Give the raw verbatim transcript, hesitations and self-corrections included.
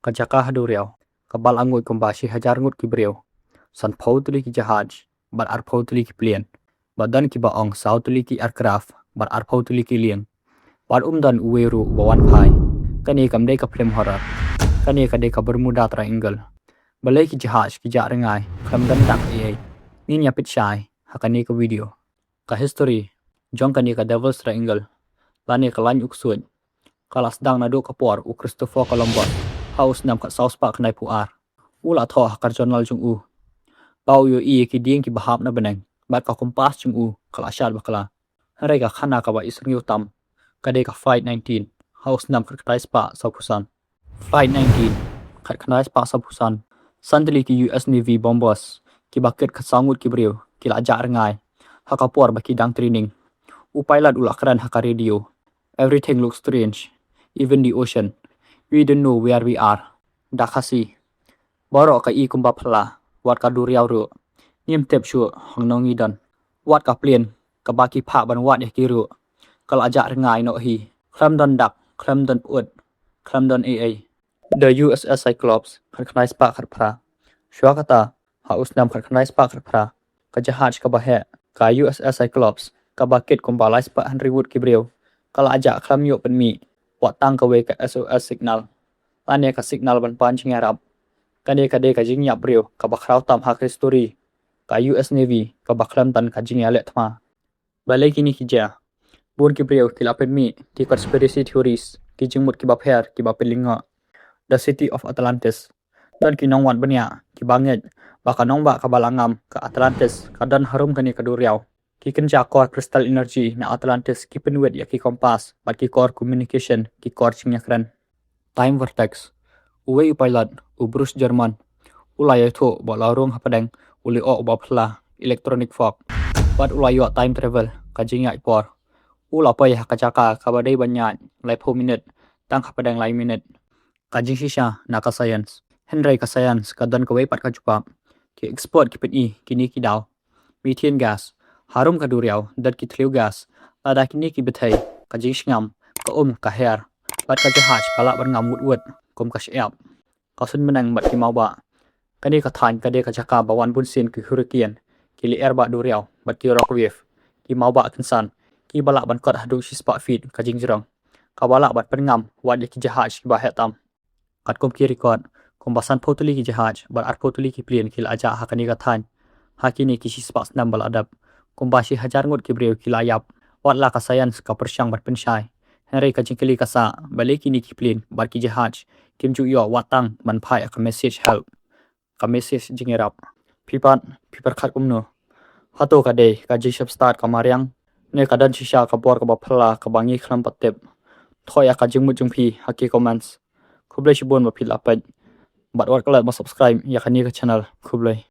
ka jaka ha duriaw, ka ba la nguid kumba shi hajar ngut ki briew, sanphew tylli ki jahaj, bad arphew tylli ki plane, bad don ki ba ong saw tylli ki aircraft, bad arphew tylli ki lieng. Bad um don uwei ruh uba wan phai. Kane kam dei ka film horror. Kane ka dei ka Bermuda Triangle. Balei ki jahaj ki jah rngai, khlem don dak ei ei. Ngin ïa peit shai ha kane ka video. Ka history jong kane ka Devil's Triangle, lane ka lain u ksuid, ka la sdang naduh ka por u Christopher Columbus ha u snem khat saw spah khyndai phew ar. U la thoh ha ka journal jong u ba u ïohi ïa ki dieng ki ba hap na bneng, bad ka compass jong u ka la shad bakla. Hynrei ka khana ka ba isynñiew tam ka dei ka Flight nineteen ha u snem khat khyndai spah saw phew san. Flight nineteen, khat khyndai spah saw phew san. San tylli ki U S Navy bombers, ki ba kit khat saw ngut ki briew, ki la jah rngai ha ka por ba ki dang training. U pilot u la kren ha ka radio. "Everything looks strange, even the ocean. We don't know where we are." Da Khasi, baroh ka i kumba phylla, wat ka duriaw ruh ngim tip shuh hangno ngi don. Wat ka plane ka ba ki phah ban wad ïa ki ruh, ka la jah rngai noh hi. Khlem don dak, khlem don pyut, khlem don ei ei. The U S S Cyclops, khat khyndai spah khat phra. Shuwa kata, ha u snem khat khyndai spah khat phra, ka jahaj ka ba heh, ka U S S Cyclops, ka ba kit kumba lai spah hynriew ngut ki briew, ka la jah khlem ïoh pynmih wat tang kawei ka S O S signal, lane ka signal ban pan jingïarap. Kane ka dei ka jingïap briew ka ba khraw tam ha ka history. Ka U S Navy ka ba khlem don ka jingïaleh thma. Balei kine ki jia? Bun ki briew ki la pynmih ki conspiracy theories, ki jingmut ki ba pher, ki ba pynlyngngoh. The City of Atlantis. Don ki nongwad bniah ki ba ngeit ba ka nongbah ka ba la ngam, ka Atlantis, ka don harum kane ka duriaw. Ki kynja kor crystal energy na Atlantis ki pynwit ïa ki compass bad ki kor communication, ki kor jingïakren. Time Vortex. Uwei u pilot, u Bruce German, u la ïathuh ba la rung hapdeng u lyoh u ba phylla, electronic fog. Bad u la ïoh time travel, ka jingïaid por. U la poi ha ka jaka ka ba dei ban ïaid laiphew minit tang hapdeng lai minit. Ka jingshisha na ka science. Hynrei ka science ka don kawei pat ka jubab. Ki expert ki pyni kine ki daw. Methane gas. Harum ka duriaw don ki thliew gas. Lada kine ki bthei, ka jingsngam ka um ka her, bad ka jahaj ka lah ban ngam wut wut kum ka shyiap. Ka suiñ bneng bad ki mawbah. Kane ka thaiñ ka dei ka jaka ba wan bunsien ki hurricane, ki lyer bah duriaw bad ki rock wave, ki mawbah kynsan, ki ba lah ban kot haduh shispah feet ka jingjrong, ka ba lah ban pynngam wat ïa ki jahaj ki ba heh tam. Katkum ki record, kumba sanphew tylli ki jahaj bad arphew tylli ki plane ki la jah ha kane ka thaiñ ha kine ki shispah snem ba la dep. Kumba shi hajar ngut ki briew ki la ïap. Wat la ka science ka pyrshang ban pynshai, hynrei ka jingkylli ka sah, balei kine ki plane bad ki jahaj kim ju ïoh wat tang ban phah ïa ka message help, ka message jingïarap? Phi pat, phi pyrkhat kumno? Hato ka dei ka jingshepstad ka mariang, ne ka don shisha ka bor ka ba phylla ka ba ngi khlem pat tip? Thoh ïa ka jingmut jong phi ha ki comments. Khublei shibun ba phi la peit, bad wat klet ban subscribe ïa kane ka channel. Khublei.